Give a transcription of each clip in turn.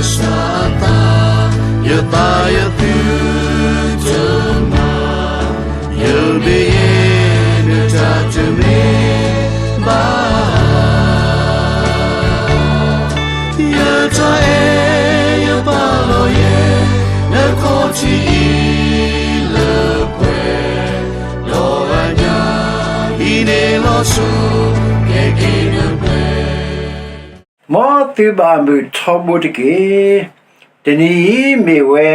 စၢသး, ယသးယသုတမၤ, ယမ့ၢ်ယဲဒၣ်တၢ်တမ့ၢ်ဘၣ်, ယတၢ်အဲၣ်ယပာ်လီၤယဲ, နခီၣ်ထံးအံၤလၢပှဲၤ, ဒီးအညၣ်အံၤန့ၣ်လီၤစိၤ, ကဲက့ၤနပှဲၤ မ်သုဘၣ်မုာ်ထီဘိတက့ၢ်. တနံၤအံၤမ့ၢ်ဝဲ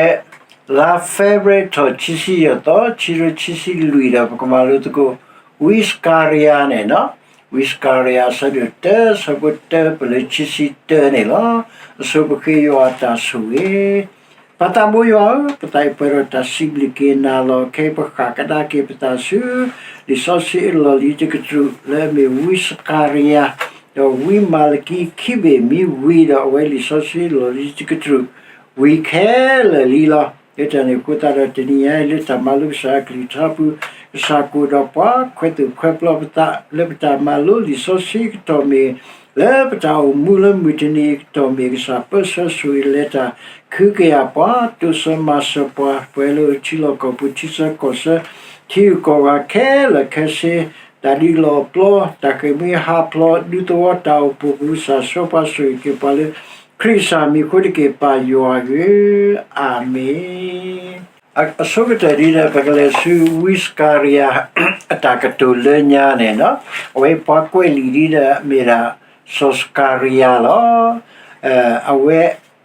လါ February ထီၣ်ခံဆံယဲၢ်သီ, ခံကထိခံဆံလွံၢ်ဒီး ပကမၤလိသကိး ဝံစကၤရယၤန့ၣ်လီၤ. ဝံစကၤရယၤ အဆၢဒိၣ်တၢ အဆၢဖိတၢပလၢခံဆံတၢန့ၣ်လီၤ. အဆိပဃ့ယွၤအတၢ်ဆိၣ်ဂ့ၤ ပၢ်သးဘိယွၤဧၢ, ပသးအံၤပှဲၤဒီးတၢ်စံးဘျုးက့ၤနၤလီၤ. ခဲအံၤပဃၣ်ကဒါက့ၤပသးဆူ လံာ်စီဆှံအလီၢ်လံၤတကတြူၢ် လၢအမ့ၢ်ဝံစကၤရယၤ, ဒီးဝံမၤလကံခံဘ့ၣ်မံဝံၤဒီး အဝဲလံာ်စီဆှံအလီၢ်လံၤတကတြူၢ် ဝံၤခဲလၢာ်လံလီၤ. လၢတၢ်န့ၣ်အဃိသတးဒီး တနံၤညါအံၤလၢတၢ်မၤလိကစၢ်အကလုၢ်ကထါပူၤ, ကစၢ်ကအိၣ်ဒီးပှၤ ခွဲးသူၣ်ခွဲးပျီပသး လၢပတၢ်မၤလိလံာ်စီဆှံအကတီၢ်မ့ၢ်, လၢပတၢ်အိၣ်မူလၢမုၢ်တနံၤအကတီၢ်မ့ၢ်, ကစၢ်ပၢဆှၢဆိၣ်ဂ့ၤလဲၤတၢ် ခုကယာ်ပှၤ, တိစၢၤမၤစၢၤပှၤ, ပှဲၤလၢထံလီၢ်ကီၢ်ပူၤ ထံဆၢကီၢ်ဆၢ, ထံဂုၤကီၢ်ဂၤခဲလၢာ်ခဲဆ့, တၢ်ဒုးလီၢ်ပျီ, တၢ်ဃ့ၢ်မှံဟးဖျိး, ဒူသဝီတၢ်အိၣ်ဖှိၣ်ပူၤ ကစၢ်ဆှၢပှၤဆိၣ်ဂ့ၤက့ၤပှၤလၢ ခရံာ်ကစၢ်မံၤအဃိတက့ၢ် ပၢ်ယွၤဧၢ, အၤမ့ၣ်. အဆိကတၢၢ်ဒ်ဒီး ပကလဲၤဆူဝံစကၤရယၤ အတၢ်ကတိၤလၢညါန့ၣ်လီၤ. အဝဲပှၤကွဲးလံာ်ဒ်ဒီး မ့ၢ်ဒၣ် စီၤစကၤရယၤလီၤ. အဝဲ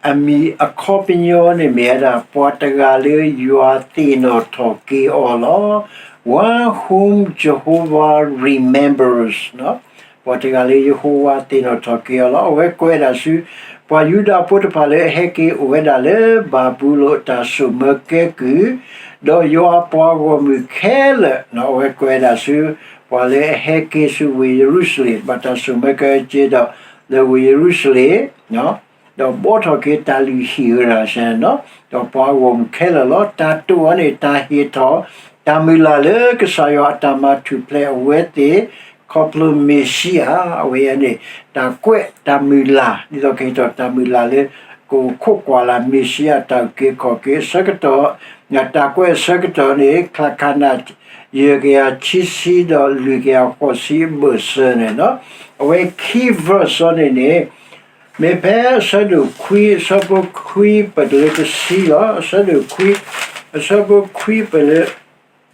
အမံၤအခီပညီန့ၣ်မ့ၢ်ဝဲဒၣ် ပှၤတဂၤလၢယွၤသ့ၣ်နီၣ်ထီၣ်က့ၤအီၤလီၤ. One whom Jehovah remembers ပှၤတဂၤလၢယဟိဝၤသ့ၣ်နီၣ်ထီၣ်က့ၤအီၤလီၤ. အဝဲကွဲးဒၣ်ဆူ ပှၤယူဒၤဖိတဖၣ်လၢအဟဲက့ၤအိၣ်ဝဲဒၣ်လၢဘၤဘူလိၣ်အတၢ်စိာ်မၢကဲကုၢ်, ဒီးယွၤအပှၤဂီၢ်မုၢ်ခဲလၢာ်, အဝဲကွဲးဒၣ်ဆူ ပှၤလၢအဟဲက့ၤဆူဝ့ၢ်ယရူၤၡလ့ၣ် ဘၣ်တၢ်စိာ်မၢကဲက့ၤဒီး လၢဝ့ၢ်ယရူၤၡလ့ၣ် ဒီးဘှီထီၣ်က့ၤတၢ်လုၢ်ဟံၣ်ဝဲဒၣ်စ့ၢ်န့ၣ်, ဒီးပှၤဂီၢ်မုၢ်ခဲလၢာ်လီၤ. တၢ်တိာ်အီၤန့ၣ် တၢ်ဟ့ၣ်ထီၣ်တၢ်မုၢ်လၢ်လၢကစၢ်ယွၤအတၢ်မၤထူၣ်ဖျဲးအဝဲသ့ၣ် ခီဖျိမ့ၣ်ၡံအၤ, အဝဲန့ၣ် တၢ်ကွဲးတၢ်မုၢ်လၢ် ဒ်သိးကဟ့ၣ်ထီၣ်တၢ်မုၢ်လၢ်လၢ ကအိၣ်ခိးကွၢ်လၢ်မ့ၣ်ၡံအၤတၢ်အုၣ်က့ၤခီၣ်က့ၤအဆၢကတီၢ်, တၢ်ကွဲးအဆၢကတီၢ်န့ၣ် ချၢခးနၣ် ယဲၢ်ကယၤခံဆံဒီးလွံၢ်ကယၤဃိးဆံအဘၢၣ်စၢၤန့ၣ်လီၤ. အဝဲခံ verse အီၤန့ၣ်န့ၣ် မ့ၢ်ဖဲအဆၢဒိၣ်ခွံ အဆၢဖိခွံပၢၢ်တုၤလၢတဆံလီၤ. အဆၢဒိၣ်ခွံ အဆၢဖိခွံပၢၢ်လၢ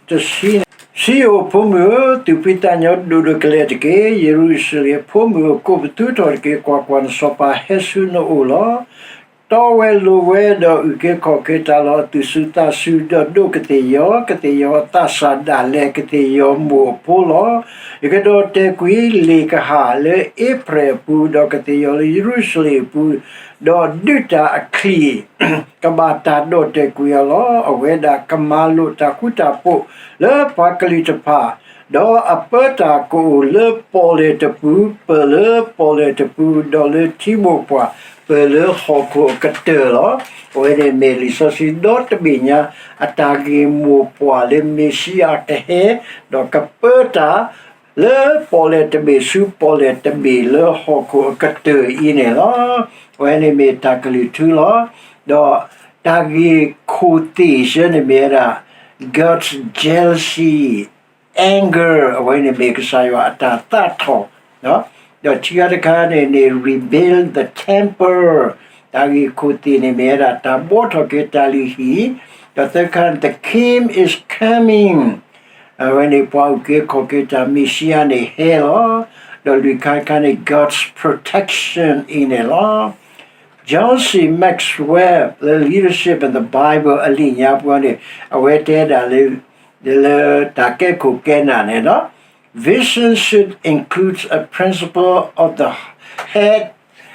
တဆံန့ၣ်, စံယိၣ်အဖိမုၣ်ဧၢ, သူၣ်ဖှံသးညီဒိၣ်ဒိၣ်ကလဲာ်တက့ၢ်. ယရူၤၡလ့ၣ်အဖိမုၣ်ဧၢ, ကိးပသူထီၣ်တက့ၢ်. ကွၢ်ကွၢ်, နစီၤပၤဟဲဆူနအိၣ်လီၤ. တီဝဲလိၤဝဲဒီးအုၣ်က့ၤခီၣ်က့ၤတၢ်လီၤအသူၣ်စူၤသးစူၤ, ဒီးဒိးကသ့ၣ်ယီၤ, ကသ့ၣ်ယီၤအသးစၢ်ဒၣ်လဲာ်, ကသ့ၣ်ယီၤမိၢ်အဖိလီၤ. ယကဒီၣ်တဲာ်ကွံာ်လ့ၣ်ကဟၣ်လၢအ့ဖြ့ၣ်အပူၤ, ဒီးကသ့ၣ်ယီၤလၢယရူၤၡလ့ၣ်အပူၤ, ဒီးဒုးတၢ်အချံၣ် ကဘၣ်တၢ်ဒီၣ်တဲာ်ကွံာ်အီၤလီၤ. အဝဲဒၣ်ကမၤလိာ်တၢ်ဃူတၢ်ဖိးလၢပှၤကလုာ်တဖၣ်, ဒီးအပၢတၢ်ကအိၣ်လၢပီၣ်လဲၣ်တပူၤ, ပၢၢ်လၢပီၣ်လဲၣ်တပူၤ, ဒီးလၢထံမိၢ်ပှၢ်, ပၢၢ်လၢဟီၣ်ခိၣ်အကတၢၢ်လီၤ. အဝဲန့ၣ်မ့ၢ်လံာ်စီဆှံဒီတဘ့ၣ်ညါ အတၢ်ဂ့ၢ်မိၢ်ပှၢ်လၢမ့ၣ်ၡံအၤကဟဲ, ဒီးကပၢတၢ် လၢပီၣ်လဲၣ်တဘ့ၣ်ဆူပီၣ်လဲၣ်တဘ့ၣ်လၢဟီၣ်ခိၣ်အကတၢၢ်အံၤန့ၣ်လီၤ. အဝဲန့ၣ်မ့ၢ်တၢ်ကလုၢ်ထူလီၤ. ဒီးတၢ်ဂ့ၢ်ခိၣ်သ့ၣ်ဆၢန့ၣ်မ့ၢ်ဝဲဒၣ် God's jealousy, anger, အဝဲန့ၣ်မ့ၢ်ကစၢ်ယွၤအတၢ်သးထီၣ်, ဒီးခံခါတခါန့ၣ်န့ၣ် rebuild the temple, တၢ်ဂ့ၢ်ခိၣ်သ့ၣ်န့ၣ်မ့ၢ်ဝဲဒၣ် တၢ်ဘှီထီၣ်က့ၤတၢ်လုၢ်ဟံၣ်, ဒီးသၢခါ the king is coming, အဝဲန့ၣ် ပှၤအုၣ်က့ၤခီၣ်က့ၤတၢ်မ့ၣ်ၡံအၤန့ၣ်ဟဲလီၤ. ဒီးလွံၢ်ခါတခါန့ၣ် God's protection အံၤန့ၣ်လီၤ. John C Maxwell လၢ Leadership in the Bible အလံာ်ညါပူၤန့ၣ် အဝဲတဲဒၣ်လၢ လၢတၢ်ကဲခိၣ်ကဲနၢ်န့ၣ်လီၤ. Vision should include a principle of the head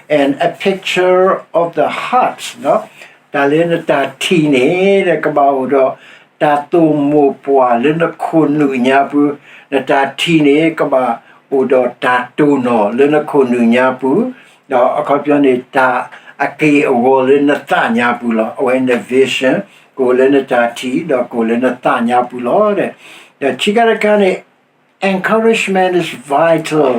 and a picture of the heart, တၢ်လၢနတၢ်ထံၣ်န့ၣ် ကဘၣ်အိၣ်ဒီးတၢ်သိၣ်မိၢ်ပှၢ်လၢနခိၣ်နူာ်ညါပူၤ, နတၢ်ထံၣ်န့ၣ် ကဘၣ်အိၣ်ဒီးတၢ်တိၢ်နီၣ်လၢနခိၣ်နူာ်ညါပူၤ, ဒီးအခီပညီန့ၣ် တၢ်အက့ၢ်အဂီၤလၢနသးညါပူၤလီၤ. အဝဲန့ၣ် vision ကအိၣ်လၢနတၢ်ထံၣ် ဒီးကအိၣ်လၢနသးညါပူၤလီၤ. ဒီးခံခါတခါန့ၣ် encouragement is vital,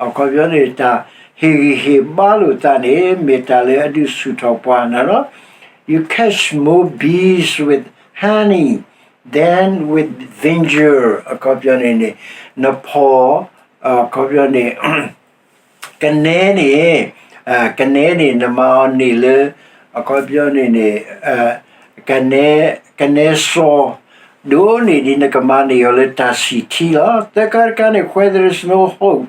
အခီပညီန့ၣ် တၢ် ဟ့ၣ်ဂံၢ်ဟ့ၣ်ဘါလိာ်သးန့ၣ် မ့ၢ်တၢ်လၢအဒုးဆူၣ်ထီၣ်ပှၤန့ၣ်လီၤ. You catch more bees with honey than with vinegar. အခီပညီန့ၣ်န့ၣ် နဖီၣ် အခီပညီန့ၣ် ကနဲန့ၣ် ကနဲန့ၣ် နမၤအီၤန့ၢ်လၢ အခီပညီန့ၣ်န့ၣ် ကနဲ ကနဲစီ ဒိၣ်န့ၢ်ဒ်နကမၤန့ၢ်အီၤလၢတၢ်ဆံၣ်ထံလီၤ. သၢခါတခါန့ၣ် where there is no hope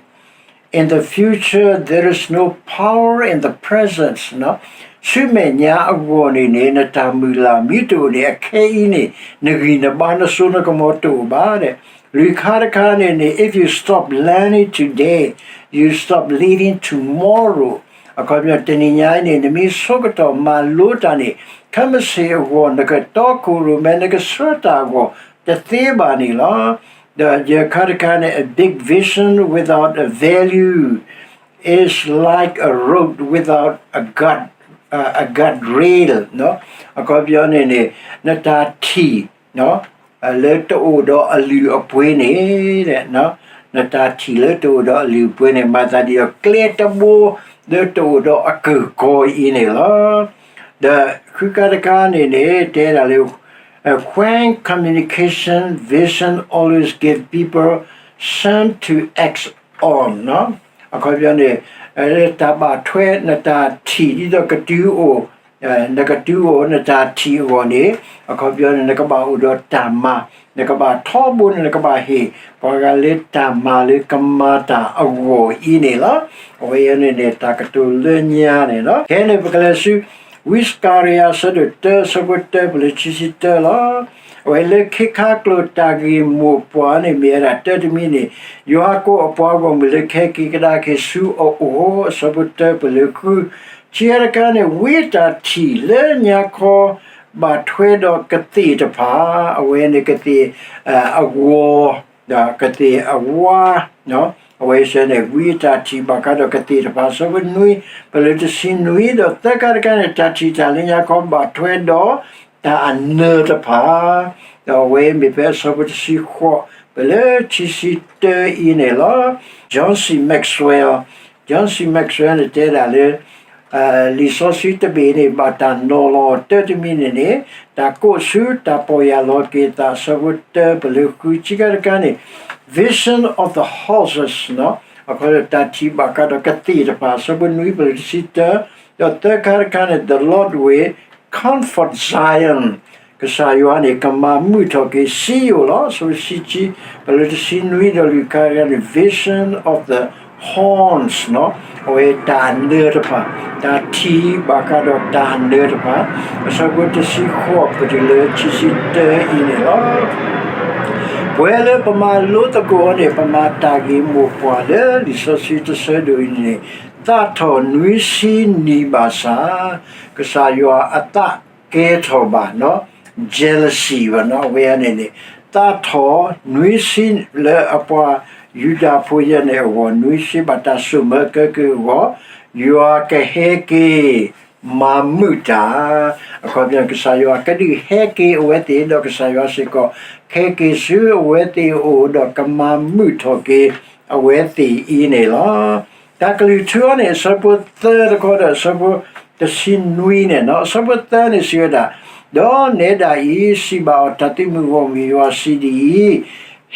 in the future, there is no power in the present. ဆူမဲာ်ညါအဂီၢ်န့ၣ်န့ၣ် နတၢ်မုၢ်လၢ်မ့ၢ်တအိၣ်န့ၣ် အခဲအံၤန့ၣ် နဂံၢ်နဘါ နစိနကမီၤတအိၣ်ဘၣ်. If you stop learning today, you stop living tomorrow. အခီပညီ တနံၤညါအံၤန့ၣ် နမ့ၢ်ဆိကတီၢ်မၤလိတၢ်န့ၣ် ခဲမုၢ်ဆ့ၣ်အဂီၢ် နကတီခိၣ်ရိၣ်မဲ နကဆှၢတၢ်အဂီၢ် တသ့ဘၣ်န့ၣ်လီၤ. ဒီးယဲၢ်ခါတခါန့ၣ် a big vision without a value is like a road without a guard, a guardrail. အခီပညီန့ၣ်န့ၣ် နတၢ်ထံၣ် လၢတအိၣ်ဒီးအလုၢ်အပှ့ၤန့ၣ် နတၢ်ထံၣ်လၢတအိၣ်ဒီးအလုၢ်အပှ့ၤန့ၣ် မၤသးဒ်အကျဲတဘိ လၢတအိၣ်ဒီးအကၢၢ်ကီအံၤန့ၣ်လီၤ. ဒီးဃုခါတခါန့ၣ်န့ၣ် တဲဒၣ်လၢ when communication vision always give people something to act on. အခီပညီန့ၣ် တၢ်ဘၣ်ထွဲ နတၢ်ထံၣ်ဒ်သိးကတုၤအိၣ် နကတုၤအိၣ် နတၢ်ထံၣ်အဂီၢ်န့ၣ် အခီပညီန့ၣ် နကဘၣ်အိၣ်ဒီးတၢ်မၤ နကဘၣ်ထီဘိန့ၣ် နကဘၣ်ဟ့ၣ် ပှၤဂၤလၢတၢ်မၤလၢကမၤတၢ်အဂီၢ်အံၤန့ၣ်လီၤ. အဝဲအံၤန့ၣ်န့ၣ် တၢ်ကတိၤလၢညါန့ၣ်လီၤ. ခဲန့ၣ် ပကလဲၤဆူ ဝံစကၤရယၤ အဆၢဒိၣ်တၢ အဆၢဖိတၢ ပလၢခံဆံတၢလီၤ. အဝဲလၢခ့ခါကျိာ်တၢ်ဂ့ၢ်မိၢ်ပှၢ်န့ၣ် မ့ၢ်ဝဲဒၣ်တၢ်တမံၤန့ၣ် ယွၤကိးအပှၤဂီၢ်မုၢ်လၢခဲက့ၤကဒါက့ၤဆူအအိၣ် အဆၢဖိတၢ ပလၢဃု ခံခါတခါန့ၣ် ဝံအတၢ်ထံၣ်လၢညါခီ ဘၣ်ထွဲဒီးကသ့ၣ်တဖၣ် အဝဲန့ၣ်ကသ့ၣ် အဂီၤ ဒီးကသ့ၣ်အဝါ အဝဲစ့ၢ်န့ၣ် ဝံအတၢ်ထံၣ်ဘၣ်ဃးဒီးကသ့ၣ်တဖၣ် အဆၢဖိနွံ ပလၢတဆံနွံ ဒီးသၢခါတခါန့ၣ် တၢ်ထံၣ်တၢ်လၢညါခီဘၣ်ထွဲဒီး တၢ်အနၢတဖၣ် ဒီးအဝဲမ့ၢ်ဖဲအဆၢဖိတဆံဃိး ပလၢခံဆံတၢအံၤန့ၣ်လီၤ. John C Maxwell, John C Maxwell န့ၣ်တဲဒၣ်လၢ လံာ်စီဆှံတဘ့ၣ်န့ၣ် ဘၣ်တၢ်နီၤလီၤတၢ်တမံၤန့ၣ်န့ၣ် တၢ်ကိးဆူတၢ်ပီၢ်ယၢ်လီၤက့ၤသး အဆၢဖိတၢ ပလၢဃု ခံခါတခါန့ၣ် vision of the horses အခီပညီ တၢ်ထံၣ်ဘၣ်ဃးဒီးကသ့ၣ်တဖၣ် အဆၢဖိနွံ ပလၢတဆံတၢ ဒီးသၢခါတခါန့ၣ် the Lord will comfort Zion, ကစၢ်ယွၤန့ၣ် ကမၤမုာ်ထီၣ်က့ၤစံယိၣ်လီၤ. အဆၢဖိတဆံခံ ပလၢတဆံနွံ ဒီးလွံၢ်ခါတခါန့ၣ် vision of the horns အဝဲတၢ်အနၢတဖၣ် တၢ်ထံၣ်ဘၣ်ဃးဒီးတၢ်အနၢတဖၣ် အဆၢဖိတဆံဃိး ပတုၤလၢခံဆံတၢအံၤန့ၣ်လီၤ. ပဝဲလၢပမၤလိသကိးအီၤန့ၣ် ပမၤတၢ်ဂ့ၢ်မိၢ်ပှၢ်လၢလံာ်စီဆှံတဆၢဒိၣ်အံၤန့ၣ် သးထီၣ်နွံဆံနံၣ်ဘၣ်ဆၣ် ကစၢ်ယွၤအသးကဲထီၣ်ဘၣ် jealousy ဘၣ် အဝဲန့ၣ်န့ၣ် သးထီၣ်နွံဆံလၢအပှၤယူဒၤဖိယဲၢ်န့ၣ်အဂီၢ် နွံဆံဘၣ်တၢ်စိာ်မၢကဲကုၢ်အဂီၢ် ယွၤကဟဲက့ၤမၤမုာ်တၢ် အခီပညီ ကစၢ်ယွၤကဒုးဟဲက့ၤအဝဲသ့ၣ် ဒီးကစၢ်ယွၤစ့ၢ်ကီး ကဟဲက့ၤဆူအဝဲသ့ၣ်အအိၣ် ဒီးကမၤမုာ်ထီၣ်က့ၤအဝဲသ့ၣ်အံၤန့ၣ်လီၤ. တၢ်ကလုၢ်ထူအံၤန့ၣ် အဆၢဖိသၢတခီဒီး အဆၢဖိတဆံနွံန့ၣ် အဆၢဖိသၢန့ၣ်စံးဝဲဒၣ်, ဒီးနဲဒၣ်အံၤ စံးဘၣ်အီၤ, တၢ်သုးမုၢ်ဂီၢ်မုၢ်ယွၤစံးဒ်အံၤ,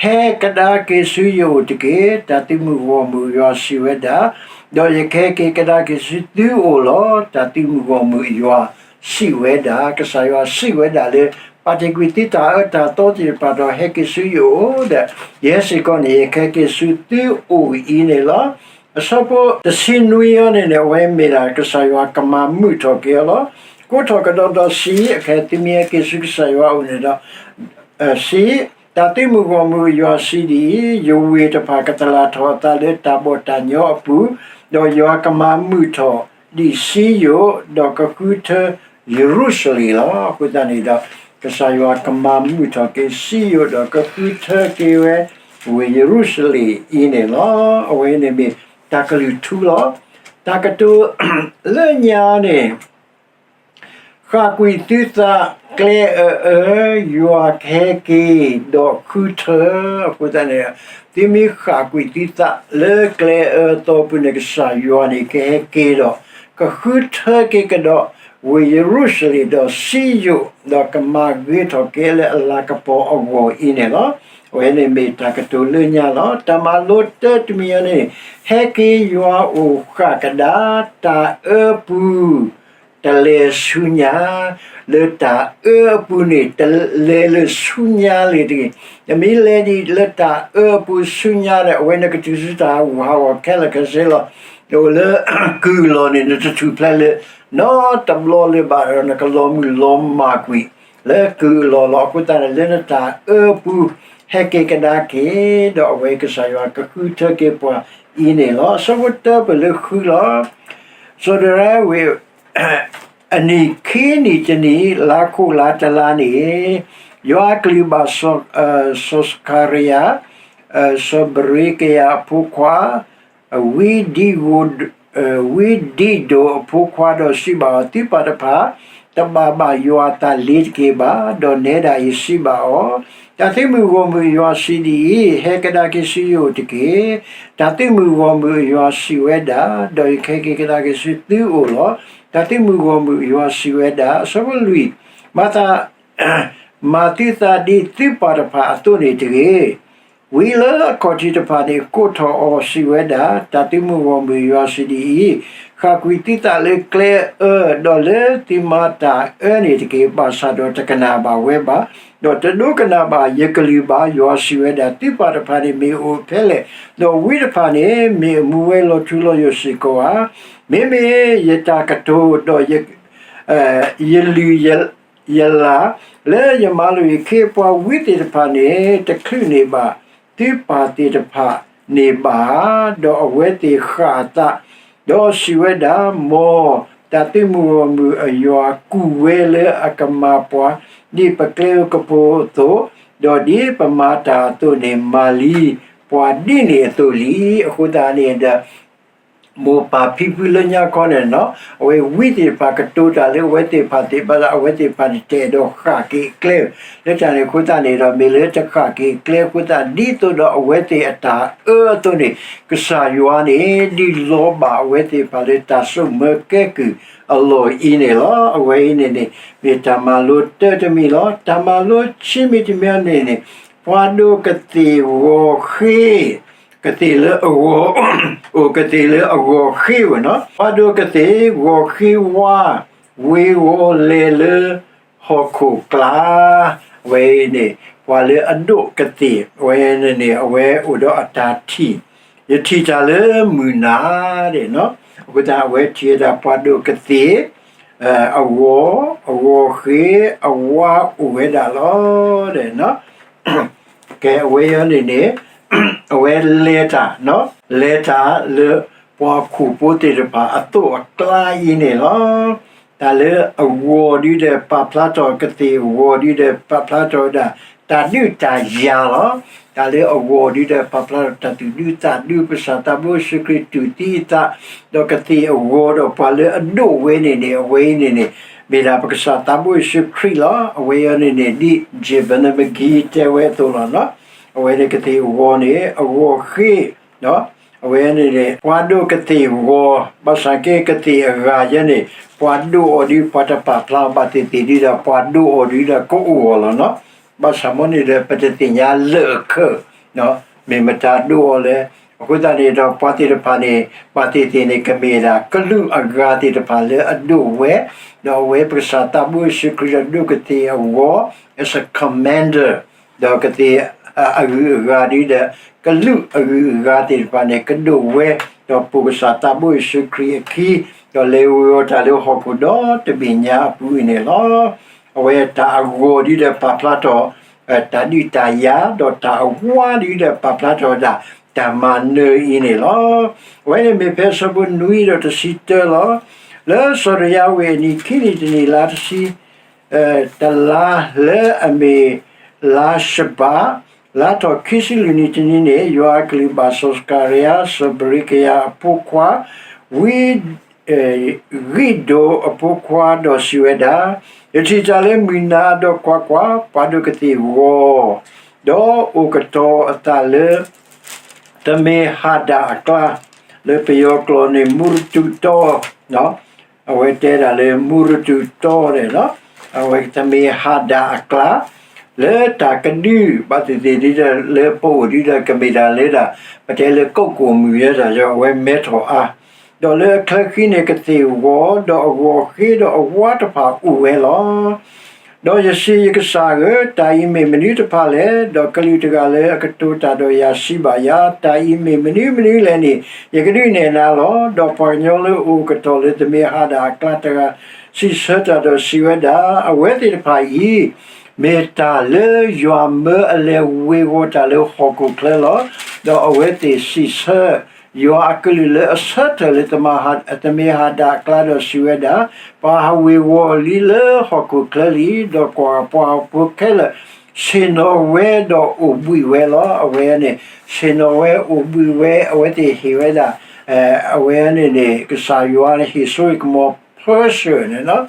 ဟဲကဒါက့ၤဆူယအိၣ်တက့ၢ်. တၢ်သုးမုၢ်ဂီၢ်မုၢ်ယွၤစံးဝဲဒၣ်, ဒီးယကဟဲက့ၤကဒါက့ၤဆူသုအိၣ်လီၤ. တၢ်သုးမုၢ်ဂီၢ်မုၢ်ယွၤစံးဝဲဒၣ်, ကစၢ်ယွၤစံးဝဲဒၣ်လၢ ပာ်တ့ၢ်ကွံာ်သုတၢ်အၢတၢ်သီသ့ၣ်တဖၣ်ဒီး ဟဲက့ၤဆူယအိၣ်ဒီး ယဲစ့ၢ်ကီးန့ၣ် ယကဟဲက့ၤဆူသုအိၣ်အံၤန့ၣ်လီၤ. အဆၢဖိတဆံနွံအံၤန့ၣ်န့ၣ် အဝဲမ့ၢ်ဒၣ်ကစၢ်ယွၤကမၤမုာ်ထီၣ်က့ၤအီၤလီၤ. ကိးထီၣ်ကဒီးဒီးစံး, အခဲသုမ့ၢ်ဟဲက့ၤဆူကစၢ်ယွၤအအိၣ်န့ၣ်ဒီး စံး, တၢ်သုးမုၢ်ဂီၢ်မုၢ်ယွၤစံးဒ်အံၤ, ယဝ့ၢ်တဖၣ်ကသလၣ်ထီၣ်အသးလၢတၢ်ဘီၣ်တၢ်ညီအပူၤ, ဒီးယွၤကမၤမုာ်ထီၣ်ဒံးစံယိၣ်, ဒီးကဃုထၢယရူၤၡလ့ၣ်လီၤ. အဃိသတးန့ၣ်ဒီး ကစၢ်ယွၤကမၤမုာ်ထီၣ်က့ၤစံယိၣ်ဒီးကဃုထၢက့ၤဝဲ ဝ့ၢ်ယရူၤၡလ့ၣ်အံၤန့ၣ်လီၤ. အဝဲန့ၣ်မ့ၢ်တၢ်ကလုၢ်ထူလီၤ. တၢ်ကတိၤလၢညါန့ၣ် ဃၣ်ကွံာ်သုသးကျဲအၢအၢ, ယွၤကဟဲက့ၤဒီးဃုထၢ, အဃိသတးန့ၣ် သုမ့ၢ်ဃၣ်ကွံာ်သုသးလၢကျဲအၢအသီပူၤန့ၣ် ကစၢ်ယွၤန့ၣ် ကဟဲက့ၤဒီး ကဃုထၢက့ၤကဒီးဝ့ၢ်ယရူၤၡလ့ၣ်ဒီးစံယိၣ်, ဒီးကမၤဂ့ၤထီၣ်က့ၤလၢအလၤကပီၤအဂီၢ်အံၤန့ၣ်လီၤ. အဝဲန့ၣ်မ့ၢ်တၢ်ကတိၤလၢညါလီၤ. တၢ်မၤလိတၢ်တမံၤအံၤန့ၣ် ဟဲက့ၤယွၤအိၣ်ဃၣ်ကဒါ တၢ်အၢပူၤ တလဲၤဆူညါ, လၢတၢ်အၢအပူၤန့ၣ် တလဲၤလၢဆူညါလၢၤတဂ့ၤ. နမ့ၢ်လဲၤဒ်လၢတၢ်အၢအပူၤဆူညါဒီး အဝဲန့ၣ်ကတုၤဆူတၢ်ဟးဂူာ်ဟးဂီၤခဲလၢာ်ခဲဆ့လီၤ. အိၣ်လၢကုၢ်အလီၢ်န့ၣ် နတထူၣ်ဖျဲးလၢ နီတဘျီလၢၤဘၣ်ဒီး နကလီၤမုၢ်လီၤမၢ်ကွံာ် လၢကုၢ်အလီၢ်လီၤ. အဃိသတးန့ၣ် လၢနတၢ်အၢအပူၤ ဟဲက့ၤကဒါက့ၤ ဒီးအဝဲကစၢ်ယွၤကဃုထၢက့ၤပှၤအံၤန့ၣ်လီၤ. အဆၢဖိတၢပၢၢ်လၢဃုလီၤ. စီၤဒၤရံဝ့ၢ် အနံၣ်ခံနံၣ်တနံၣ် လါခိၣ်လါတလါန့ၣ်, ယွၤအကလုၢ်ဘၣ်စီၤစကၤရယၤ, စီၤဘရ့ကယၤအဖိခွါ, ဝံဒံ, ဝံဒံဒိၣ်အဖိခွါဒီးစံးဘၣ်အီၤ, သုပၢ်တဖၣ် တဘၣ်ဘၣ်ယွၤအသးလ့ၤတက့ၢ်ဘၣ်. ဒီးနဲဒၣ်အံၤစံးဘၣ်အီၤ, တၢ်သုးမုၢ်ဂီၢ်မုၢ်အယွၤစံးဒ်အံၤ, ဟဲကဒါက့ၤဆူယအိၣ်တက့ၢ်. တၢ်သုးမုၢ်ဂီၢ်မုၢ်အယွၤစံးဝဲဒၣ်, ဒီးယကဟဲက့ၤကဒါက့ၤဆူသုအိၣ်လီၤ. တၢ်သုးမုၢ်ဂီၢ်မုၢ်အယွၤစံးဝဲဒၣ်, အဆၢဖိလွံၢ်, မၤသး မၤသုသးဒ်သုပၢ်တဖၣ်အသိးန့ၣ်တဂ့ၤ. ဝံလၢအခီၣ်ထံးတဖၣ်န့ၣ် ကိးထီၣ်အီၤစံးဝဲဒၣ်, တၢ်သုးမုၢ်ဂီၢ်မုၢ်အယွၤစံးဒ်အံၤ, ဃၣ်ကွံာ်သုသးလၢကျဲအၢ, ဒီးလၢသုမၤတၢ်အၢန့ၣ်တက့ၢ်. ဘၣ်ဆၣ်ဒီးတကနၣ်ဘၣ်ဝဲဘၣ်, ဒီးတဒိကနၣ်ဘၣ်ယကလုၢ်ဘၣ်. ယွၤစံးဝဲဒၣ်, သုပၢ်တဖၣ်န့ၣ်မ့ၢ်အိၣ်ဖဲလဲၣ်, ဒီးဝံတဖၣ်န့ၣ် မ့ၢ်အမူဝဲလီၤထူလီၤယိာ်စ့ၢ်ကီးဧါ. မ့မ့ၢ်ယတၢ်ကတိၤဒီး ယလုၢ်ယလၢ် လၢယမၤလိာ်ယခ့အပှၤဝံသ့ၣ်တဖၣ်န့ၣ် တချုးန့ၢ်ဘၣ် သုပၢ်သ့ၣ်တဖၣ်န့ၣ်ဘၣ်ဧါ. ဒီးအဝဲသ့ၣ်ဃၣ်အသး, ဒီးစံးဝဲဒၣ်, မ်တၢ်သုးမုၢ်ဂီၢ်မုၢ်အယွၤကူၣ်ဝဲလၢအကမၤပှၤ ဒ်ပကျဲကပိၤအသိး, ဒီးဒ်ပမၤတၢ်အသိးန့ၣ် မၤလံပှၤဒ်န့ၣ်အသိးလံ. အဃိသတးန့ၣ်ဒီး မိၢ်ပၢ်ဖံဖုလၢညါခီန့ၣ်နီၤ, အဝဲဝံသ့ၣ်တဖၣ်ကတိၤတၢ်လၢအဝဲသ့ၣ်တဖၣ်သ့ၣ်ဘၣ်သး အဝဲသ့ၣ်တဖၣ်န့ၣ် တအဲၣ်ဒိးဃၣ်က့ၤအကျဲ, လၢတၢ်န့ၣ်အဃိသတးန့ၣ်ဒီး မ့ၢ်လၢတဃၣ်က့ၤအကျဲအဃိသတး ဒ်သိးဒီးအဝဲသ့ၣ်အတၢ်အၢအသိးန့ၣ် ကစၢ်ယွၤန့ၣ် ဒုးလီၤဘၣ်အဝဲသ့ၣ်တဖၣ်လၢတၢ်စိာ်မၢကဲကုၢ်အလီၢ်အံၤန့ၣ်လီၤ. အဝဲအံၤန့ၣ်န့ၣ် မ့ၢ်တၢ်မၤလိတၢ်တမံၤလီၤ. တၢ်မၤလိဆံးမံၤတမံၤန့ၣ်န့ၣ် ပှၤဒိၣ်ကသ့ၣ်ဂီၤဃ့ ကသ့ၣ်လၢအဂီၤ, အိၣ်ကသ့ၣ်လၢအဂီၤဃ့ဝဲနီၤ. ပှၤဒိၣ်ကသ့ၣ်ဂီၤဃ့ဝါ, ဝ့ၤဝီၤလဲၤလၢဟီၣ်ခိၣ်ကျါ, အဝဲအံၤန့ၣ် ပှၤလၢအဒိၣ်ကသ့ၣ် အဝဲန့ၣ်န့ၣ် အဝဲအိၣ်ဒီးအတၢ်ထံၣ်, ယထံၣ်တၢ်လၢမုၢ်နၤဒဲးနီၤ. အဃိသတးအဝဲထံၣ်ဝဲဒၣ်ပှၤဒိၣ်ကသ့ၣ် အဂီၤ, အဂီၤဃ့, အဝါအိၣ်ဝဲဒၣ်လီၤ. ကဲ အဝဲအံၤန့ၣ်န့ၣ် အဝဲလဲၤတၢ်, လဲၤတၢ်လၢပှၤခိၣ်ဖိသ့ၣ်တဖၣ်အသိးအကျါအံၤန့ၣ်လီၤ. တၢ်လၢအဂီၤဒုဒီးပာ်ဖျါထီၣ်ကသ့ၣ်အဂီၤဒုဒီးပာ်ဖျါထီၣ်ဝဲဒၣ် တၢ်ဒုးတၢ်ယၤလီၤ. တၢ်လၢအဂီၤဒုဒီးပာ်ဖျါထီၣ်တၢ်သူၣ်ဒူသးဒူ ပကစၢ်သးဘိယ့ၣ်ၡူးခရံာ်တူၢ်သံအသး, ဒီးကသ့ၣ်အဂီၤဒီးပှၤလၢအဒိၣ်ဝဲန့ၣ်န့ၣ် အဝဲအံၤန့ၣ်န့ၣ် မ့ၢ်ဒၣ်ပကစၢ်သးဘိယ့ၣ်ၡူးခရံာ်လီၤ. အဝဲအံၤန့ၣ်န့ၣ် ဒ် Jim Bennion McGee တဲဝဲအသိးလီၤနီၤ. အဝဲန့ၣ်ကသ့ၣ်အဂီၤန့ၣ် အဂီၤဃ့ အဝဲန့ၣ်န့ၣ် ပှၤဒိၣ်ကသ့ၣ်ဂီၤ, ဘၣ်ဆၣ်က့ကသ့ၣ်အဂၤယဲန့ၣ် ပှၤဒိၣ်အီၤဒု ပှၤတပာ်ဖျါဘၣ်သ့ၣ်သ့ၣ်ဒုဒီး ပှၤဒိၣ်အီၤဒုဒီးကအိၣ်ဂီၢ်လီၤနီၤ. ဘၣ်ဆၣ်မ့ၢ်န့ၣ်ဒီး ပတသ့ၣ်ညါလၢာ်အခၢး မ့ၢ်မတၤဒိၣ်အီၤလဲၣ်. အဃိသတးန့ၣ်ဒီး ပှၤသ့ၣ်တဖၣ်န့ၣ် ဘၣ်သ့ၣ်သ့ၣ်န့ၣ် ကမ့ၢ်ဒၣ်ကလုာ်အဂၤသ့ၣ်တဖၣ်လၢအဒိၣ်ဝဲ, ဒီးအဝဲပကစၢ်သးဘိယ့ၣ်ၡူးခရံာ်ဒီးဒိၣ်ကသ့ၣ်အဂီၤ as a commander, ဒီးကသ့ၣ်အဂုၤအဂၤဒုဒီး ကလုာ်အဂုၤအဂၤသ့ၣ်တဖၣ်န့ၣ် ကဒိၣ်ဝဲ, ဒီးပိာ်ကစၢ်သးဘိယ့ၣ်ၡူးခရံာ်အခံ, ဒီးလဲၤဝံၤအီၤတၢ်လၢဟီၣ်ခိၣ်ဒီတဘ့ၣ်ညါအပူၤအံၤန့ၣ်လီၤ. အဝဲတၢ်အဂီၤဒုဒီးပာ်ဖျါထီၣ် တၢ်ဒုးတၢ်ယၤ, ဒီးတၢ်အဝါဒုဒီးပာ်ဖျါထီၣ်ဝဲဒၣ် တၢ်မၤနၢၤအံၤန့ၣ်လီၤ. အဝဲန့ၣ်မ့ၢ်ဖဲအဆၢဖိနွံဒီးတဆံတၢလီၤ. လၢစီၤဒၤရံဝ့ၢ်အနံၣ်ခံနံၣ်တနံၣ်လါတဆံ တလါလၢအမ့ၢ်လါၡဘး, လါထီၣ်ခံဆံလွံၢ်နံၣ်တနံၤန့ၣ် ယွၤအကလုၢ်ဘၣ်စီၤစကၤရယၤ, စီၤဘရ့ကယၤအဖိခွါ, ဝံ ဂံၢ်ဒိၣ်အဖိခွါဒီးစံးဝဲဒၣ်, ယထံၣ်တၢ်လၢမုၢ်နၤဒီးကွၢ်ကွၢ်, ပှၤဒိၣ်ကသ့ၣ်ဂီၤ, ဒီးအိၣ်ကတီၤအသးလၢ သမ့ၢ်ဟးဒၣ်အကျါ, လၢပယီၤကျိာ်န့ၣ် မူရတူၢ်တီ, အဝဲတဲဒၣ်လၢမူရတူၢ်တီန့ၣ်, အဝဲသမ့ၢ်ဟးဒၣ်အကျါ, လၢတၢ်ကဒု ဘၣ်သ့ၣ်သ့ၣ်ဒ်ဒီးလၢပအိၣ်ဒ်ဒီးကမ့ၢ်ဒၣ်လၢဒၣ် ပတဲလၢကိၣ်ကိၣ်မုၢ်ယဲဒၣ် အဝဲမဲထီၣ်အါ, ဒီးလၢအချၢဃံန့ၣ် ကသ့ၣ်ဝီဒီးအဂီၤဃ့ဒီးအဝါတဖၣ်အိၣ်ဝဲလီၤ. ဒီးယစံး, ယကစၢ်ဧၢ, တၢ်အံၤမ့ၢ်မနုၤတဖၣ်လဲၣ်. ဒီးကလူးတဂၤလၢအကတိၤတၢ်ဒီးယၤ စံးဘၣ်ယၤ, တၢ်အံၤမ့ၢ်မနုၤမနုၤလဲၣ်န့ၣ် ယကဒုးနဲၣ်နၤလီၤ. ဒီးပှၤကညီလၢအအိၣ်ကတီၢ်လၢသမ့ၢ်ဟးဒၣ်အကျါတဂၤ စံးဆၢတၢ်ဒီးစံးဝဲဒၣ်, အဝဲသ့ၣ်တဖၣ်အံၤ မ့ၢ်တၢ်လၢယွၤမၢအလဲၤဝ့ၤဝီၤတၢ်လၢဟီၣ်ခိၣ်ချၢလီၤ. ဒီးအဝဲသ့ၣ်စံးဆၢ ယွၤအကလုၢ်လၢအဆၢထၢၣ်လၢ သမ့ၢ်ဟးဒၣ်အကျါဒီးစံးဝဲဒၣ်, ပှၤဟးဝ့ၤဝီၤလံလၢဟီၣ်ခိၣ်ချၢလံ, ဒီးကွၢ်ပှၤဖိခဲလၢာ် ဆ့ၣ်နီၤဝဲဒီးအိၣ်ဘှံးဝဲလီၤ. အဝဲန့ၣ် ဆ့ၣ်နီၤဝဲအိၣ်ဘှံးဝဲ အဝဲသ့ၣ်ဟ့ၣ်ဝဲဒၣ် အဝဲန့ၣ်န့ၣ် ကစၢ်ယွၤဟ့ၣ်စိကမီၤ Persia န့ၣ်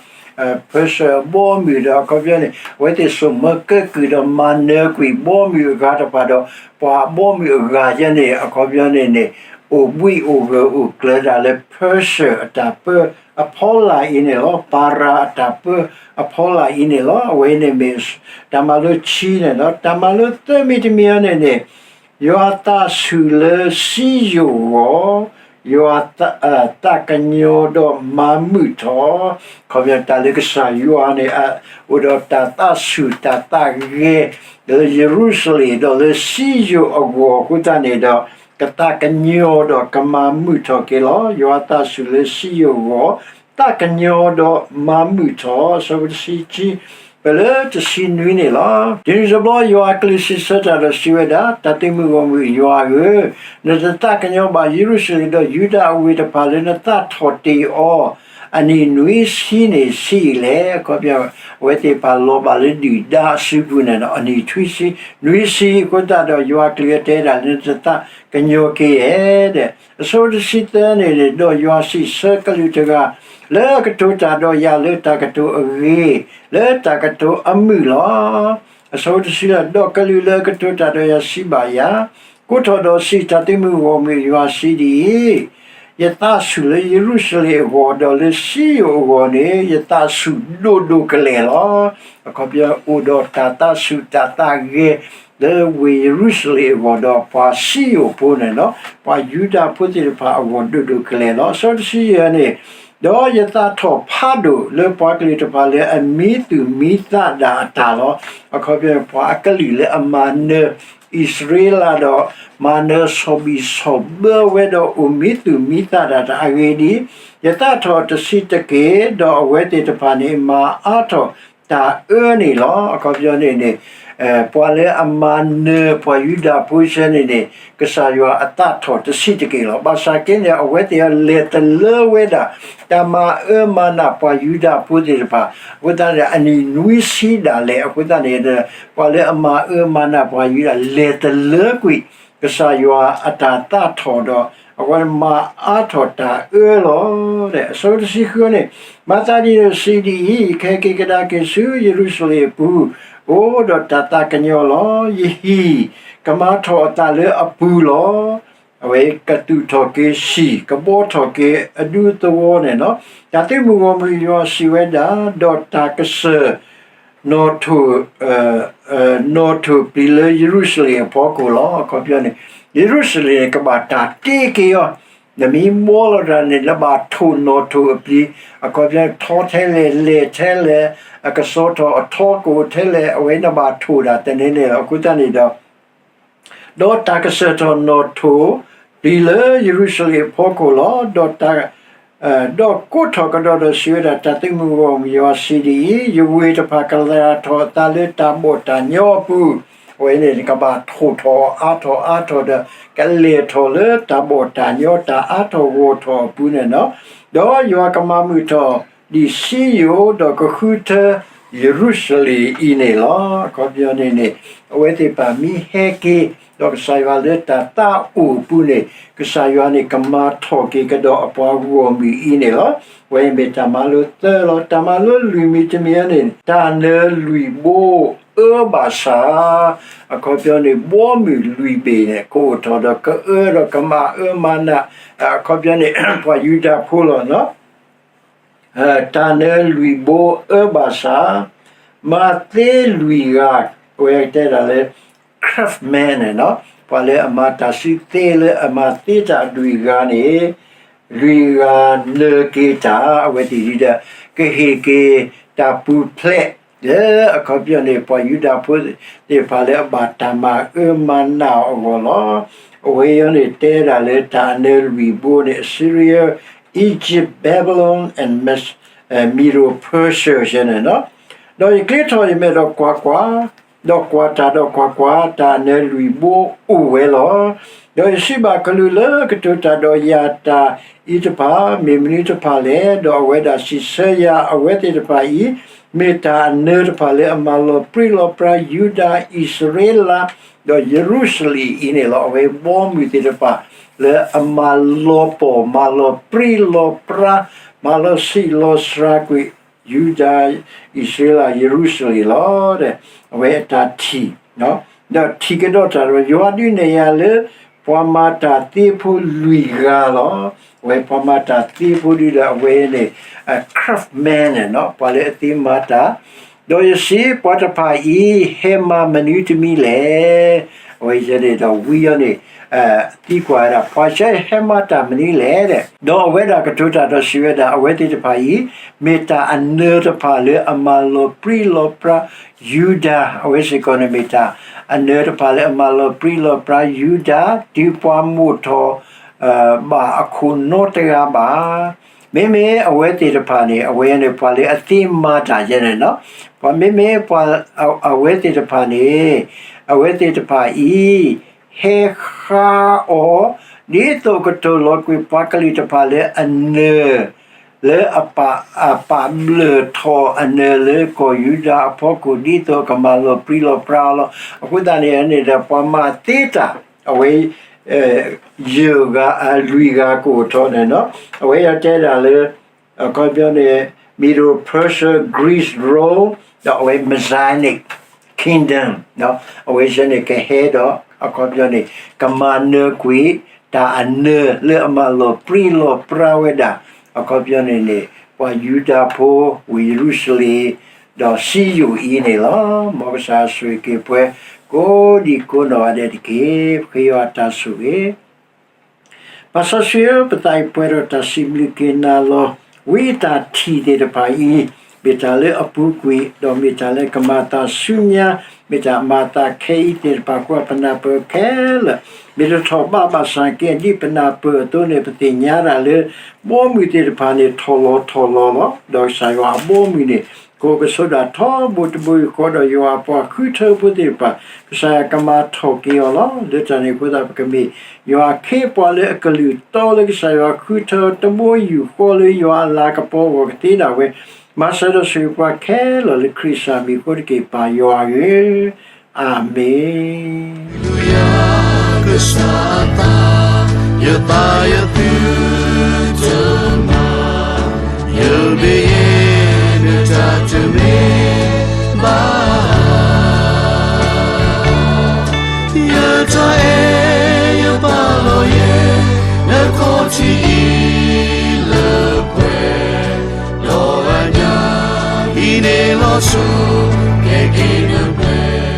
Persia အဘီအမုၢ်ဒီးအခီပညီန့ၣ် အဝဲသ့ၣ်စိာ်မၢကဲကုၢ်ဒီးမၤနၢၤကွံာ်ဘီအမုၢ်အဂၤတဖၣ်ဒီး ပှၤအဘီအမုၢ်အဂၤယဲန့ၣ် အခီပညီန့ၣ်န့ၣ် အိၣ်ဘှံးအိၣ်ဂၢၢ်အိၣ်ကျၢၤဒၣ်လၢ Persia အတၢ်ပၢအဖီလာ်အံၤန့ၣ်လီၤ. ပၤရၤအတၢ်ပၢအဖီလာ်အံၤန့ၣ်လီၤ. အဝဲအံၤန့ၣ်မ့ၢ် တၢ်မၤလိခံန့ၣ်လီၤ. တၢ်မၤလိသၢမံၤတမံၤအံၤန့ၣ်န့ၣ် ယွၤသးဆူၣ်လၢစံယိၣ်အဂီၢ်, ယွၤသးကညီၤဒီးမၤမုာ်ထီၣ်, ခီပညီတၢ်လၢကစၢ်ယွၤန့ၣ် အိၣ်ဒီးတၢ်သးဆူၣ်တၢ်သးဂဲၤ လၢယရူၤၡလ့ၣ်ဒီးလၢစံယိၣ်အဂီၢ်အဃိသတးန့ၣ်ဒီး ကသးကညီၤဒီးကမၤမုာ်ထီၣ်က့ၤလီၤ. ယွၤသးဆူၣ်လၢစံယိၣ်အဂီၢ်, သးကညီၤဒီးမၤမုာ်ထီၣ်, အဆၢဖိတဆံခံ ပလၢတဆံနွံန့ၣ်လီၤ. တုၤနုၤတဘျီ ယွၤအကလူးစံးဆၢတၢ်ဒီးစံးဝဲဒၣ်, တၢ်သုးမုၢ်ဂီၢ်မုၢ်ယွၤဧၢ, နတသးကညီၤဘၣ်ယရူၤၡလ့ၣ်ဒီးယူဒၤအဝ့ၢ်တဖၣ်လၢနသးထီၣ်တ့ၢ်အီၤ အနံၣ်နွံဆံန့ၣ်ဆံးအံၤလဲၣ်. အခီပညီ အဝဲသ့ၣ်တဖၣ်လီၤဘၣ်လၢဒုၣ်ဒါအစုပူၤန့ၣ်ဒီး အနံၣ်ထွံဆံ နွံဆံအဃိသတးဒီး ယွၤအကလူးတဲဒၣ်လၢနတသးကညီၤက့ၤဧါဒီး အဆၢဖိတဆံသၢန့ၣ်န့ၣ် ဒီးယွၤစံးဆၢကလူးတဂၤ လၢအကတိၤတၢ်ဒီးယၤလၢတၢ်ကတိၤအဂ့ၤ, လၢတၢ်ကတိၤအမုာ်လီၤ. အဆၢဖိတဆံလွံၢ် ဒီးကလူးလၢအကတိၤတၢ်ဒီးယၤစံးဘၣ်ယၤ, ကိးထီၣ်ဒီးစံး, တၢ်သုးမုၢ်ဂီၢ်မုၢ်ယွၤစံးဒ်အံၤ, ယသးဆူၣ်လၢယရူၤၡလ့ၣ်အဂီၢ်, ဒီးလၢစံယိၣ်အဂီၢ်န့ၣ် ယသးဆူၣ်ဒိၣ်ဒိၣ်ကလဲာ်လီၤ. အခီပညီအိၣ်ဒီးတၢ်သးဆူၣ်တၢ်သးဂဲၤ လၢဝ့ၢ်ယရူၤၡလ့ၣ်အဂီၢ်, ဒီးပှၤစံယိၣ်ဖိန့ၣ်ဒီး ပှၤယူဒၤဖိသ့ၣ်တဖၣ်အဂီၢ်ဒိၣ်ဒိၣ်ကလဲာ်လီၤ. အဆၢဖိတဆံယဲၢ်န့ၣ်, ဒီးယသးထီၣ်ဖးဒိၣ်လၢပှၤကလုာ်တဖၣ်လၢအမံသူၣ်မံသးဒၣ်အတၢ်လီၤ. အခီပညီ ပှၤအကလုာ်လၢအမၤနၢၤ အံၣ်စရ့လးဒီး မၤနၢၤဆီၣ်ဘံၣ်ဆီၣ်ဘၢဝဲဒီးအိၣ်မံသူၣ်မံသးဒၣ်တၢ်အဂ့ၢ်ဒ်အံၤ, ယသးထီၣ်တဆံးတက့ၢ်, ဒီးအဝဲသ့ၣ်တဖၣ်န့ၣ် မၤအါထီၣ်တၢ်အၢန့ၣ်လီၤ. အခီပညီန့ၣ်န့ၣ် ပှၤလၢအမၤနၢၤပှၤယူဒၤဖိဆၢန့ၣ်န့ၣ် ကစၢ်ယွၤအသးထီၣ်တဆံးတက့ၢ်လီၤ. ဘၣ်ဆၣ်က့န့ၣ် အဝဲသ့ၣ်အလဲၤတလၢဝဲဒၣ် တၢ်မၤအၢမၤနးပှၤယူဒၤဖိသ့ၣ်တဖၣ်, အဃိသတးန့ၣ် အနံၣ်နွံဆံဒၣ်လဲာ် အဃိသတးန့ၣ် ပှၤလၢအမၤအၢမၤနးပှၤယူဒၤ လဲၤတလၢကွံာ် ကစၢ်ယွၤအတၢ်သးထီၣ်ဒီး အဝဲမၤအါထီၣ်တၢ်အၢလီၤ. အဆၢဖိတဆံဃုန့ၣ်, မၤသးဒ်န့ၣ်စံးဒ်အံၤ, ယကဟဲက့ၤကဒါက့ၤဆူယရူၤၡလ့ၣ်အပူၤ, အိၣ်ဒီးတၢ်သးကညီၤလီၤ. ယဟံၣ်ကမၤထီၣ်အသးလၢအပူၤလီၤ. အဝဲကသူၣ်ထီၣ်က့ၤဟံၣ်, ကဘီထီၣ်က့ၤအဒူသဝီန့ၣ်လီၤ. တၢ်သုးမုၢ်ဂီၢ်မုၢ်ယွၤစံးဝဲဒၣ်, ဒီးတၢ်ကစၢၢ်နီၣ်ထိၣ် နီၣ်ထိၣ်ပျံၤလၢယရူၤၡလ့ၣ်အဖီခိၣ်လီၤ. အခီပညီန့ၣ် ယရူၤၡလ့ၣ်န့ၣ် ကဘၣ်တၢ်တ့က့ၤအီၤ, နမ့ၢ်ဘှီလီၤတၢ်န့ၣ် နဘၣ်ထိၣ်နီၣ်ထိၣ်အပျံၤ, အခီပညီ ထီထဲလဲၣ် လဲၢ်ထဲလဲၣ်, အကစီထီၣ်အထီကိၣ်ထဲလဲၣ်, အဝဲနဘၣ်ထိၣ်ဒၣ်သန့န့ၣ်လီၤ. အဃိသတးန့ၣ်ဒီး ဒီးတၢ်ကစၢၢ်ထီၣ်နီၣ်ထိၣ် ပျံၤလၢယရူၤၡလ့ၣ်အဖီခိၣ်လီၤ. ဒီးတၢ် ဒီးကိးထီၣ်ကဒီးဒီးစံးဝဲဒၣ်, တၢ်သုးမုၢ်ဂီၢ်မုၢ်ယွၤစံးဒ်အံၤ, ယဝ့ၢ်တဖၣ်ကလဲၤထီၣ်အသးလၢတၢ်ဘီၣ်တၢ်ညီအပူၤ, အဝဲန့ၣ် ကဘၣ်ထိၣ်ထီၣ်အါထီၣ်အါထီၣ်ဒီး ကလဲၤထီၣ်လၢတၢ်ဘီၣ်တၢ်ညီ တၢ်အါထီၣ်ဂီၢ်ထီၣ်အပူၤန့ၣ်လီၤ. ဒီးယွၤကမၤမုာ်ထီၣ်ဒံးစံယိၣ်, ဒီးကဃုထၢယရူၤၡလ့ၣ်အံၤန့ၣ်လီၤ. အခီပညီန့ၣ်န့ၣ် အဝဲသ့ၣ်တဖၣ်မ့ၢ်ဟဲက့ၤ ဒီးကစၢ်ယွၤလၢတၢ်သးအိၣ်အပူၤန့ၣ် ကစၢ်ယွၤန့ၣ် ကမၤထီၣ်က့ၤကဒီးအပှၤဂီၢ်မုၢ်အံၤန့ၣ်လီၤ. အဝဲမ့ၢ်တၢ်မၤလိသၢလီၤ. တၢ်မၤလိလွံၢ်မံၤတမံၤန့ၣ် တၢ်နၢၤလွံၢ်ဘိ အၢဘၣ်ဆၣ်, အခီပညီန့ၣ် ဘီမုၢ်လွံၢ်ဘ့ၣ်န့ၣ် ကအိၣ်ထီၣ်ဒီးကအၢဒီးကမၤအၢမၤနး, အခီပညီန့ၣ် ပှၤယူဒၤဖိလီၤနီၤ. တၢ်နၢလွံၢ်ဘိအၢဘၣ်ဆၣ်, မၤသ့လွံၢ်ဂၤ, အဝဲတဲဒၣ်လၢ craftsman န့ၣ်နီၤ, ပှၤလၢအမၤတၢ်စုသ့လၢအမၤသ့တၢ်လွံၢ်ဂၤန့ၣ်, လွံၢ်ဂၤနၢက့ၤတၢ် အဝဲသ့ၣ်ဒ်ဒီး ကဟ့ၣ်က့ၤတၢ်ပူၤဖျဲး လၢအခီပညီန့ၣ် ပှၤယူဒၤဖိသ့ၣ်တဖၣ်လၢအဘၣ်တၢ်မၤအၢမၤနးအီၤအဂီၢ်လီၤ. အဝဲအံၤန့ၣ်တဲဒၣ်လၢတၢ်အနၢလွံၢ်ဘိန့ၣ် Assyria, Egypt, Babylon and Mes- Medo-Persia န့ၣ်လီၤ. ဒီးယကျ့ထီၣ်ယမဲာ်ဒီးကွၢ်ကွၢ်, ဒီးကွၢ်တၢ်ဒီးကွၢ်ကွၢ်, တၢ်အနၢလွံၢ်ဘိအိၣ်ဝဲလီၤ. ဒီးယစံးဘၣ်ကလူးလၢကတိၤတၢ်ဒီးယၤတၢ်အံၤတဖၣ် မ့ၢ်မနုၤတဖၣ်လဲၣ်. ဒီးအဝဲဒၣ်စံးဆၢယၤ, အဝဲသ့ၣ်တဖၣ်အံၤ မ့ၢ်တၢ်အနၢတဖၣ်လၢအမၤလီၤပြံလီၤပြါယူဒၤ, အံၣ်စရ့လး, ဒီးယရူၤၡလ့ၣ်အံၤန့ၣ်လီၤ. အဝဲဘီမုၢ်သ့ၣ်တဖၣ်လၢအမၤလီၤပီၢ်, မၤလီၤပြံလီၤပြါ, မၤလီၤဆံးလီၤစှၤကွံာ် ယူဒၤ, အံၣ်စရ့လး, ယရူၤၡလ့ၣ်လီၤ. အဝဲအတၢ်ထံၣ်, ဒီးထံၣ်ကဒီးတၢ်ဒီး ယွၤဒုးနဲၣ်ယၤလၢ ပှၤမၤတၢ်သ့ဖိလွံၢ်ဂၤလီၤ. အဝဲပှၤမၤတၢ်သ့ဖိဒုးဒီး အဝဲန့ၣ် craftsman န့ၣ်လီၤ, ပှၤလၢအသ့မၤတၢ်, ဒီးယစံး, ပှၤတဖၣ်အံၤ ဟဲမၤမနုၤတမံၤလဲၣ်. အဝဲန့ၣ်ဒီးဝံအီၤန့ၣ် သံကွၢ်ဝဲဒၣ် ပှၤဆၢဟဲမၤတၢ်မနုၤလဲၣ်. ဒီးအဝဲဒၣ်ကတိၤတၢ်ဒီးစံးဝဲဒၣ်, အဝဲသ့ၣ်တဖၣ်အံၤ မ့ၢ်တၢ်အနၢတဖၣ်လၢအမၤလီၤပြံလီၤပြါယူဒၤ, အဝဲစ့ၢ်ကီးန့ၣ်မ့ၢ်တၢ်အနၢတဖၣ်လၢအမၤလီၤပြံလီၤပြါယူဒၤ, တုၤပှၤမိၣ်ထီၣ် ဘၣ်အခိၣ်နီတဂၤဘၣ်. မ့မ့ၢ်အဝဲသ့ၣ်တဖၣ်န့ၣ် အဝဲန့ၣ်ပှၤလၢအသ့မၤတၢ်ယဲန့ၣ်လီၤ. ပှၤမ့မ့ၢ်ပှၤ အဝဲသ့ၣ်တဖၣ်န့ၣ် အဝဲသ့ၣ်တဖၣ်အံၤ ဟဲဃါအီၤ ဒ်သိးကတိၤလီၤကွံာ်ပှၤကလုာ်တဖၣ်လၢအနၢ လၢအပာ်ဘျၢၣ်ထီၣ်အနၢလၢကီၢ်ယူဒၤအဖီခိၣ် ဒ်သိးကမၤလီၤပြံလီၤပြါအီၤလီၤ. အဃိသတးန့ၣ်န့ၣ်ဒီး ပှၤမၤသ့တၢ် အဝဲ ယဲၢ်ဂၤ လွံၢ်ဂၤကအိၣ်ထီၣ်န့ၣ်လီၤ. အဝဲအံၤတဲဒၣ်လၢ အခီပညီန့ၣ် Medo-Persia, Greece, Rome, ဒီးအဝဲ Messianic Kingdom, အဝဲစ့ၢ်န့ၣ်ကဟဲဒီး အခီပညီန့ၣ် ကမၤနၢကွံာ် တၢ်အနၢလၢအမၤလီၤပြံလီၤပြါဝဲဒၣ် အခီပညီန့ၣ်န့ၣ် ပှၤယူဒၤဖိ ဝ့ၢ်ယရူၤၡလ့ၣ် ဒီးစံယိၣ်အံၤန့ၣ်လီၤ. မ်ကစၢ်ဆိၣ်ဂ့ၤက့ၤပှၤ ကိးဒံကိးနီၢ်ဂၤဒဲးတက့ၢ်. ပဃ့ယွၤအတၢ်ဆိၣ်ဂ့ၤ ပၢ်စီဆှံဧၢ, ပသးအံၤပှဲၤဒီးတၢ်စံးဘျုးက့ၤနၤလီၤ. ဝံအတၢ်ထံၣ်သ့ၣ်တဖၣ်အံၤ မ့ၢ်တၢ်လၢအပူၤကွံာ် ဒီးမ့ၢ်တၢ်လၢကမၤသးဆူညါ, မ့ၢ်တၢ်မၤသးခဲအံၤသ့ၣ်တဖၣ် ကွၢ်ပနၢ်ပၢၢ်ခဲလၢာ် မ့ၢ်တထီၣ်ဘးဘၣ်ဆၣ်က့ ဒ်ပနၢ်ပၢၢ်အသိးန့ၣ် ပသ့ၣ်ညါဒၣ်လၢ ဘီမုၢ်သ့ၣ်တဖၣ်န့ၣ် ထီၣ်လီၤထီၣ်လီၤလီၤ. ဒီးကစၢ်ယွၤအဘီမုၢ်န့ၣ် ကအိၣ်ကဆိးဒၣ်ထီဘိတဘိယူၢ်ဃီ ဒီးယွၤအပှၤဃုထၢဖိသ့ၣ်တဖၣ် ကစၢ်ယွၤကမၤထီၣ်က့ၤအီၤလီၤ. လၢတၢ်န့ၣ်အဃိသတး ပကမ့ၢ်ယွၤအခ့အပှၤလၢအကလုၢ်တီလၢကစၢ်ယွၤဃုထၢတဘိယူၢ်ဃီလၢယွၤအလၤကပီၤအဂီၢ်ကသ့ဒၣ်ဝဲ, မၤစၢၤဒီးဆိၣ်ဂ့ၤပှၤခဲလၢာ်လၢခရံာ်စၢ်မံၤအဃိတက့ၢ် ပၢ်ယွၤဧၢ, အၤမ့ၣ်. ကစၢ်သး ယသးယသုတမၤ ယဘၣ်ယဲ နတၢ်တမ့ၢ်ဘၣ် ယတၢ်